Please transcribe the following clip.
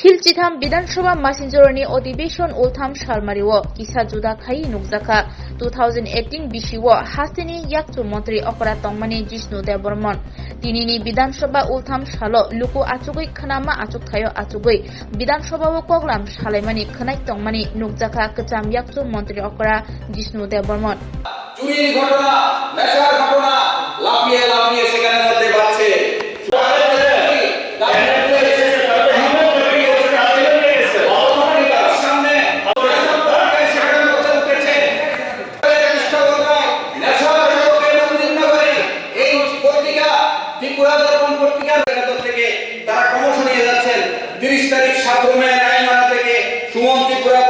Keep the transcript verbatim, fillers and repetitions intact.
Sil chitham Bidhan Sabha Masinjorni Odhibeshon ultham salmario kisa juda khai nukjakha. Two thousand eighteen bisio hasteni yakchu montri okra tongmani Jishnu Debbarman. Tinini Bidhan Sabha ultham salo luku achugwi khnama achukthaio achugwi Bidhan Sabha o koklam salaimani khwnai tongmani nukjakha kwcham yakchu montri okra Jishnu Debbarman. চুরির ঘটনা, নেশার ঘটনা লাফিয়ে লাফিয়ে সেখানের মধ্যে বাড়ছে। সামনে সেখানের মধ্যে উঠেছে। এই পত্রিকা, ত্রিপুরা দর্পণ পত্রিকার থেকে তারা ক্রমশ নিয়ে যাচ্ছেন। তিরিশ তারিখ সাত রুমে রায়মানা থেকে সুমন ত্রিপুরা